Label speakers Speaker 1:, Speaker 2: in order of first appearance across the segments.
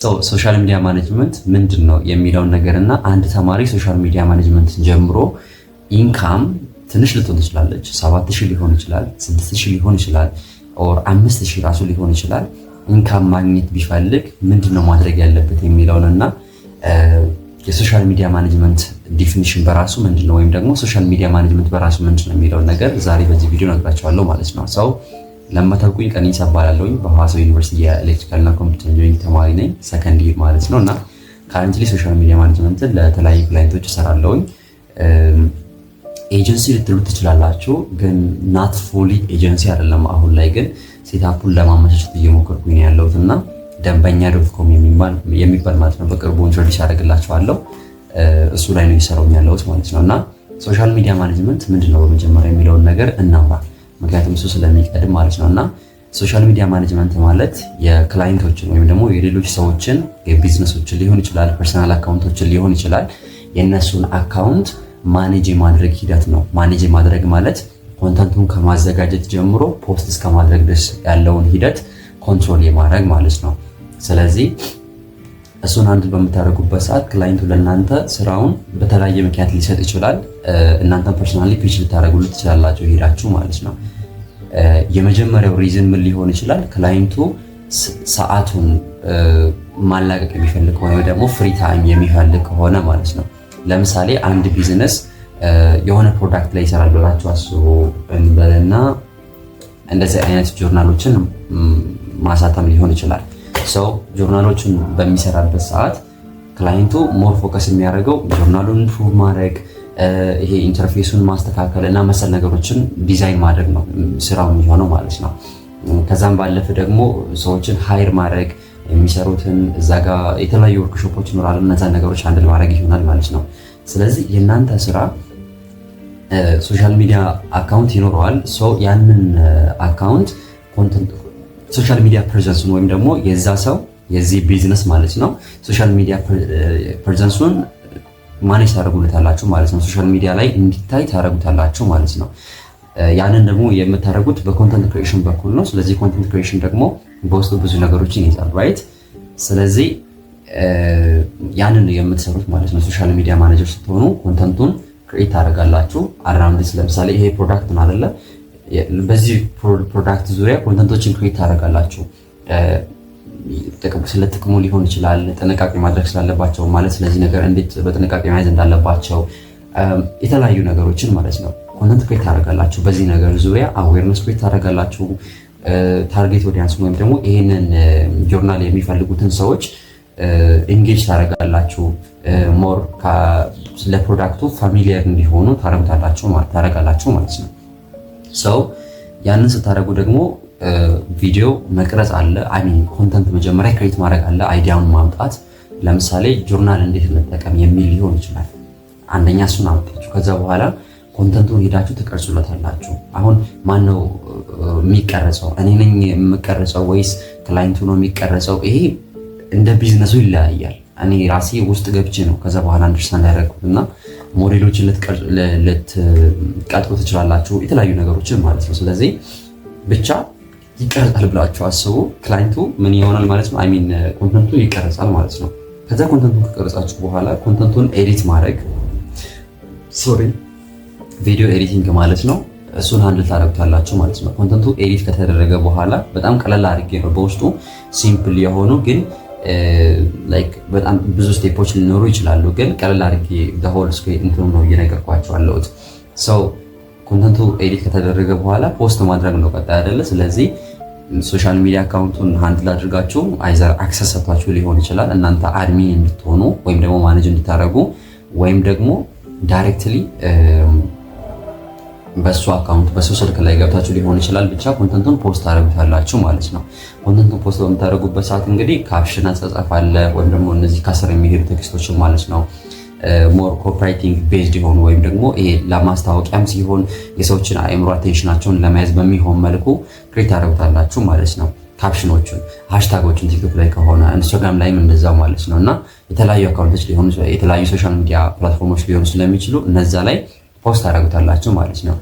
Speaker 1: Social media management ምንድን ነው የሚለውን ነገር እና አንድ ተማሪ social media management ን ጀምሮ income ትንሽ ልትሆን ትችላለች፣ 7,000 ሊሆን ይችላል፣ 6,000 ሊሆን ይችላል፣ or 5,000 ራሱ ሊሆን ይችላል። Income ማግኘት ቢፈልግ ምንድን ነው ማድረግ ያለበት የሚለውን እና የ social media management definition በራሱ ምንድን ነው ወይም ደግሞ social media management በራሱ ምንድን ነው የሚለውን ነገር ዛሬ በዚህ ቪዲዮ ነግራችኋለሁ ማለት ነው። So ለማታውቁኝ ቀኒሳ እባላለሁኝ። በሐዋሳ ዩኒቨርሲቲ የ electrical እና computer engineering ተማሪ ነኝ፣ second year ማለት ነው። እና currently social media management ን ለተለያዩ client ኦች እሰራለሁኝ። ኤጀንሲ ልትሉት ትችላላችሁ፣ ግን not fully agency አይደለም። አሁን ላይ ግን setup ኡን ለማመቻቸት እየሞከርኩኝ ነው ያለሁት እና ደንበኛ.com የሚባል ማለት ነው። በቅርቡ introduce አደርግላችኋለሁ። እሱ ላይ ነው እየሰራሁኝ ያለሁት ማለት ነው። እና social media management ምንድን ነው በመጀመሪያ የሚለውን ነገር እናውራ፣ ምክንያቱም እሱ ስለሚቀድም ማለት ነው። እና social media management ማለት የ client ኦችን ወይም ደግሞ የሌሎች ሰዎችን፣ የቢዝነሶችን ሊሆን ይችላል፣ personal account ኦችን ሊሆን ይችላል፣ የእነሱን account manage የማድረግ ሂደት ነው። Manage የማድረግ ማለት content ኡን ከማዘጋጀት ጀምሮ post እስከ ማድረግ ድረስ ያለውን ሂደት control የማድረግ ማለት ነው። ስለዚህ እሱን handle በምታደርጉበት ሰዓት client ኡ ለእናንተ ስራውን በተለያየ ምክንያት ሊሰጥ ይችላል። እናንተን personally pitch ልታደርጉለት ትችላላችሁ ሄዳችሁ ማለት ነው። የመጀመሪያው reason ምን ሊሆን ይችላል? Client ኡ ሰዓቱን ማላቀቅ የሚፈልግ ከሆነ ወይ ደግሞ free time የሚፈልግ ከሆነ ማለት ነው። ለምሳሌ አንድ ቢዝነስ የሆነ product ላይ ይሰራል ብላችሁ አስቡ እንበልና እንደዚህ አይነት ጆርናሎችን ማሳተም ሊሆን ይችላል። So journal ኦችን በሚሰራበት ሰዓት client ኡ more focus የሚያደርገው journal ኡን improve ማድረግ፣ ይሄ interface ኡን ማስተካከል እና መሰል ነገሮችን ዲዛይን ማድረግ ነው ስራው የሚሆነው ማለት ነው። ከዛም ባለፈ ደግሞ ሰዎችን hire ማድረግ፣ የሚሰሩትን እዛ ጋ የተለያዩ ወርክሾፖች ይኖራሉ። እነዛን ነገሮች handle ማድረግ ይሆናል ማለት ነው። ስለዚህ የእናንተ ስራ social media account ይኖረዋል። So ያንን account social media presence ኡን ወይም ደግሞ የዛ ሰው፣ የዚህ ቢዝነስ ማለት ነው፣ social media presence ኡን manage ታደርጉለታላችሁ ማለት ነው። Social media ላይ እንዲታይ ታደርጉታላችሁ ማለት ነው። ያንን ደግሞ የምታደርጉት በ content creation በኩል ነው። ስለዚህ content creation ደግሞ በውስጡ ብዙ ነገሮችን ይይዛል፣ right? ስለዚህ ያንን የምትሰሩት ማለት ነው። Social media manager ስትሆኑ content ኡን create ታደርጋላችሁ። Around ለምሳሌ ይሄ product ነው አይደለ? በዚህ product ዙሪያ content ኦችን create ታደርጋላችሁ። ስለ ጥቅሙ ሊሆን ይችላል፣ ጥንቃቄ ማድረግ ስላለባቸው ማለት ስለዚህ ነገር እንዴት በጥንቃቄ መያዝ እንዳለባቸው፣ የተለያዩ ነገሮችን ማለት ነው። Content create ታደርጋላችሁ። በዚህ ነገር ዙሪያ awareness create ታደርጋላችሁ። Target audience ወይም ደግሞ ይህንን ጆርናል የሚፈልጉትን ሰዎች engage ታደርጋላችሁ። More ስለ product ኡ familiar እንዲሆኑ ታደርጋላችሁ ማለት ነው። So ያንን ስታደርጉ ደግሞ ቪዲዮ መቅረጽ አለ። I mean content መጀመሪያ create ማድረግ አለ፣ idea ውን ማምጣት። ለምሳሌ ጆርናል እንዴት እንጠቀም የሚል ሊሆን ይችላል። አንደኛ እሱን አመጣችሁ፣ ከዛ በኋላ content ኡን ሄዳችሁ ትቀርጹለታላችሁ። አሁን ማነው የሚቀረጸው? እኔ ነኝ የምቀረጸው ወይስ client ኡ ነው የሚቀረጸው? ይሄ እንደ ቢዝነሱ ይለያያል። እኔ ራሴ ውስጥ ገብቼ ነው ከዛ በኋላ understand ያደረግኩት። እና ሞዴሎችን ልትቀጥሩ ትችላላችሁ፣ የተለያዩ ነገሮችን ማለት ነው። ስለዚህ ብቻ ይቀረጻል ብላችሁ አስቡ። Client ኡ ምን ይሆናል ማለት ነው? I mean content ኡ ይቀረጻል ማለት ነው። ከዛ content ኡን ከቀረጻችሁ በኋላ content ኡን edit ማድረግ፣ sorry፣ video editing ማለት ነው። እሱን handle ታደርጉታላችሁ ማለት ነው። Content ኡ edit ከተደረገ በኋላ፣ በጣም ቀለል አድርጌ ነው፣ በውስጡ simple የሆኑ ግን like በጣም ብዙ step ኦች ሊኖሩ ይችላሉ። ግን ቀለል አድርጌ whole እንትኑ ነው እየነገርኳችሁ ያለሁት። So content ኡ edit ከተደረገ በኋላ post ማድረግ ነው ቀጣይ አይደለ? ስለዚህ social media account ኡን handle አድርጋችሁ either access ሰጥቷችሁ ሊሆን ይችላል እናንተ admin እንድትሆኑ ወይም ደግሞ manage እንድታደርጉ፣ ወይም ደግሞ directly በእሱ account፣ በሱ ስልክ ላይ ገብታችሁ ሊሆን ይችላል። ብቻ content ኡን post ታደርጉታላችሁ ማለት ነው። Content ኡን post በምታደርጉበት ሰዓት እንግዲህ caption አጻጻፍ አለ፣ ወይም ደግሞ እነዚህ ከስር የሚሄዱ text ኦችን ማለት ነው። More copywriting based የሆኑ ወይም ደግሞ ይሄ ለማስታወቂያም ሲሆን የሰዎችን አእምሮ attention ኣቸውን ለመያዝ በሚሆን መልኩ create ታደርጉታላችሁ ማለት ነው። Caption ኦቹን፣ hashtag ኦችን ቲክቶክ ላይ ከሆነ፣ ኢንስታግራም ላይም እንደዛው ማለት ነው። እና የተለያዩ account ኦች ሊሆኑ፣ የተለያዩ social media platform ኦች ሊሆኑ ስለሚችሉ እነዛ ላይ post ታደርጉታላችሁ ማለት ነው።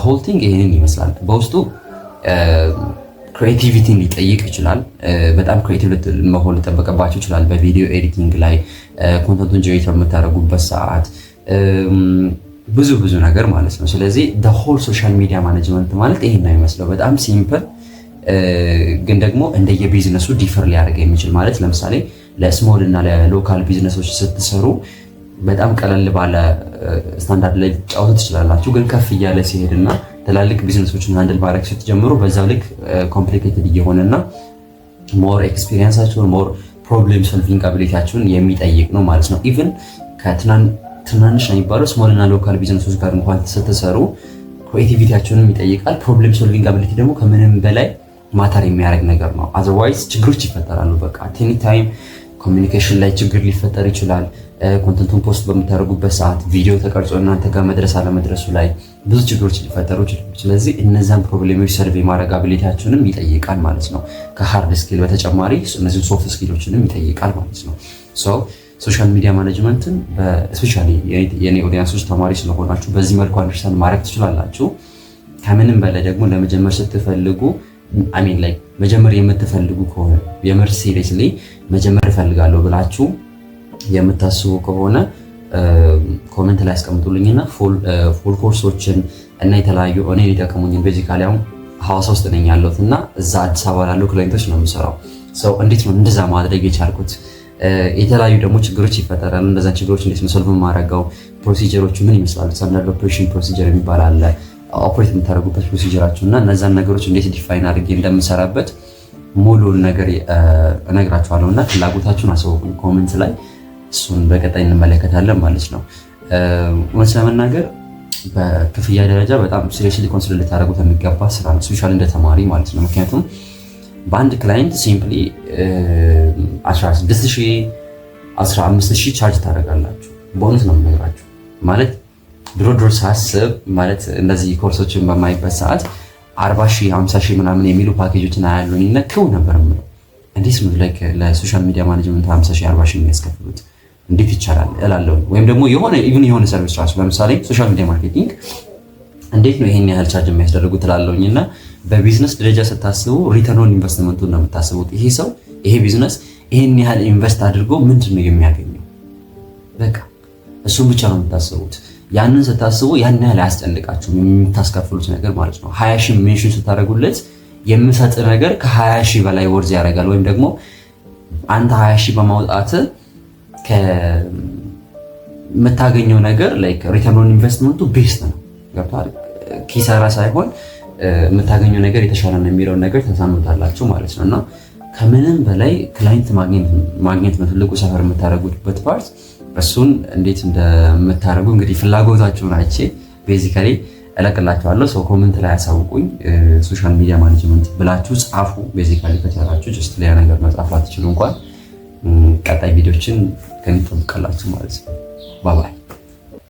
Speaker 1: Whole thing ይህንን ይመስላል። በውስጡ Creativity ን ሊጠይቅ ይችላል። በጣም creative መሆን ሊጠበቅባቸው ይችላል። በ video editing ላይ፣ content ኡን generate በምታደርጉበት ሰዓት፣ ብዙ ብዙ ነገር ማለት ነው። ስለዚህ whole social media management ማለት ይሄን ነው የሚመስለው። በጣም simple ግን ደግሞ እንደየ business ኡ differ ሊያደርግ የሚችል፣ ማለት ለምሳሌ ለ small እና ለ local business ኦች ስትሰሩ በጣም ቀለል ባለ ስታንዳርድ ላይ ልትጫወቱ ትችላላችሁ። ግን ከፍ እያለ ሲሄድና ትላልቅ business ኦችን handle ማድረግ ስትጀምሩ በዛው ልክ complicated እየሆነና more experience ኣችሁን፣ more problem solving ability ያችሁን የሚጠይቅ ነው ማለት ነው። Even ከትናንሽ የሚባለው small እና local business ኦች ጋር እንኳን ስትሰሩ creativity ያችሁንም ይጠይቃል። Problem solving ability ደግሞ ከምንም በላይ matter የሚያደርግ ነገር ነው። Otherwise ችግሮች ይፈጠራሉ። በቃ any time communication ላይ ችግር ሊፈጠር ይችላል። Content ኡን post በምታደርጉበት ሰዓት ቪዲዮ ተቀርጾ እናንተ ጋር መድረስ አለመድረሱ ላይ ብዙ ችግሮች ሊፈጠሩ ይችላሉ። ስለዚህ እነዛን problem ኦች solve የማድረግ ability ያችሁንም ይጠይቃል ማለት ነው። ከ hard skill በተጨማሪ እነዚህን soft skill ኦችንም ይጠይቃል ማለት ነው። So social media management ን especially የኔ audience ኦች ተማሪ ስለሆናችሁ በዚህ መልኩ understand ማድረግ ትችላላችሁ። ከምንም በላይ ደግሞ ለመጀመር ስትፈልጉ፣ I mean like መጀመር የምትፈልጉ ከሆነ፣ የምር seriously መጀመር እፈልጋለሁ ብላችሁ የምታስቡ ከሆነ comment ላይ አስቀምጡልኝና full course ኦችን እና የተለያዩ እኔ ሊጠቅሙኝን፣ basically አሁን ሐዋሳ ውስጥ ነኝ ያለሁት እና እዛ አዲስ አበባ ላሉ client ኦች ነው የምሰራው። So እንዴት ነው እንደዛ ማድረግ የቻልኩት? የተለያዩ ደግሞ ችግሮች ይፈጠራሉ። እነዛን ችግሮች እንዴት ነው solve የማደርገው? Procedure ኦቹ ምን ይመስላሉ? Standard operation procedure የሚባል አለ። Operate የምታደርጉበት procedure ኣችሁ እና እነዛን ነገሮች እንዴት define አድርጌ እንደምሰራበት ሙሉን ነገር እነግራችኋለሁ እና ፍላጎታችሁን አሳውቁኝ comment ላይ፣ እሱን በቀጣይ እንመለከታለን ማለት ነው። እውነት ለመናገር በክፍያ ደረጃ በጣም seriously consider ልታደርጉት የሚገባ ስራ ነው፣ especially እንደ ተማሪ ማለት ነው። ምክንያቱም በአንድ client simply 16 ሺህ፣ 15 ሺህ charge ታደርጋላችሁ። በእውነት ነው የምነግራችሁ። ማለት ድሮ ድሮ ሳስብ፣ ማለት እንደዚህ ኮርሶችን በማይበት ሰዓት 40 ሺህ፣ 50 ሺህ ምናምን የሚሉ ፓኬጆችን አያለሁኝ እና ክው ነበር የምለው። እንዴት ነው like ለ social media management 50 ሺህ፣ 40 ሺህ የሚያስከፍሉት፣ እንዴት ይቻላል እላለሁ። ወይም ደግሞ የሆነ even የሆነ service ራሱ፣ ለምሳሌ social media marketing፣ እንዴት ነው ይሄን ያህል charge የሚያስደርጉት እላለሁኝ። እና በቢዝነስ ደረጃ ስታስቡ return on investment ኡን ነው የምታስቡት። ይሄ ሰው፣ ይሄ ቢዝነስ ይሄን ያህል invest አድርጎ ምንድን ነው የሚያገኘው? በቃ እሱን ብቻ ነው የምታስቡት። ያንን ስታስቡ ያን ያህል አያስጨንቃችሁም የምታስከፍሉት ነገር ማለት ነው። 20 ሺህ mention ስታደርጉለት የምሰጥ ነገር ከ20 ሺህ በላይ worth ያደርጋል፣ ወይም ደግሞ አንተ 20 ሺህ በማውጣት ከምታገኘው ነገር like return on investment ኡ best ነው። ገብቶሃል? ኪሳራ ሳይሆን የምታገኘው ነገር የተሻለ ነው የሚለውን ነገር ተሳምታላችሁ ማለት ነው። እና ከምንም በላይ client ማግኘት ነው ትልቁ ሰፈር የምታደርጉበት part። እሱን እንዴት እንደምታደርጉ እንግዲህ ፍላጎታችሁን አይቼ basically እለቅላችኋለሁ። So comment ላይ ያሳውቁኝ። Social media management ብላችሁ ጻፉ። Basically ከቻላችሁ just ሌላ ነገር መጻፍ አትችሉ እንኳን፣ ቀጣይ ቪዲዮችን ከሚጠብቀላችሁ ማለት ነው። Bye bye።